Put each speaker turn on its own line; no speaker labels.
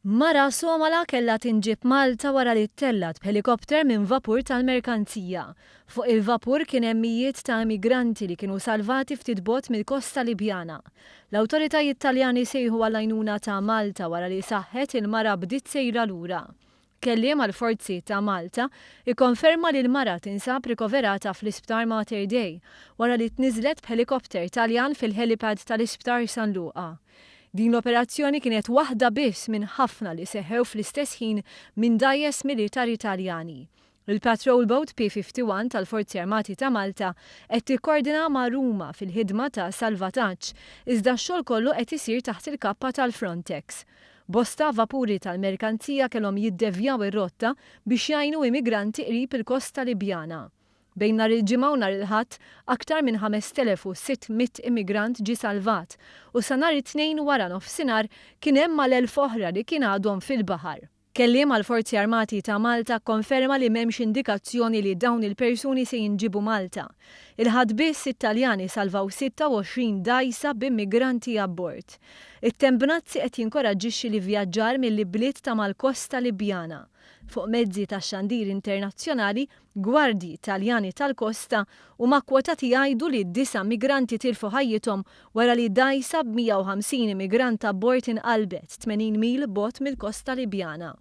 Mara Somala kellha tinġieb Malta wara li ttellgħet b'ħelikopter minn vapur tal-merkanzija. Fuq il-vapur kien hemm mijiet ta' immigranti li kienu salvati ftit bogħod mill-kosta Libjana. L-awtoritajiet Taljani sejħu għall-għajnuna ta' Malta wara li saħħet il-mara bdiet sejra lura. Kelliem għall-Forzi ta' Malta ikkonferma li l-mara tinsab rikoverata fl-Isptar Mater Dei wara li tniżżlet b'ħelikopter Taljan fil-helipad tal-Isptar San Luqa. Din l-operazzjoni kienet waħda biss minn ħafna li seħħew fl-istess ħin minn dgħajjes militari Taljani. Il-Patrol Boat P-51 tal-Forzi Armati ta' Malta qed tikkordina ma' Ruma fil-ħidma ta' salvataġġ, iżda x-xogħol kollu qed isir taħt il-kappa tal-Frontex. Bosta vapuri tal-merkanzija kellhom jiddevjaw ir-rotta biex jgħinu immigranti qrib il-kosta Libjana. Bejn nhar il-Ġimgħa u nhar il-Ħadd, aktar minn 5,600 immigrant ġie salvat u sa nhar it-Tnejn waranofsinhar kien hemm mal-1,000 oħra li kien għadhom fil-baħar. Kelliem għall-Forzi Armati ta' Malta kkonferma li m'hemmx indikazzjoni li dawn il-persuni se jinġiebu Malta. Il-Ħadd biss it-Taljani salvaw 26 dgħajsa b'immigranti abbord. It-temp bnazzi qed jinkoraġġixxi l-ivvjaġġar mill-ibliet ta' mal-kosta Libjana. Fuq mezzi tax-xandir internazzjonali, Gwardji Taljani tal-kosta huma kkwotati jgħidu li disa' migranti tilfu ħajjithom wara li dgħajsa b'150 immigrant abbord inqalbet 80 mil bogħod mill-kosta Libjana.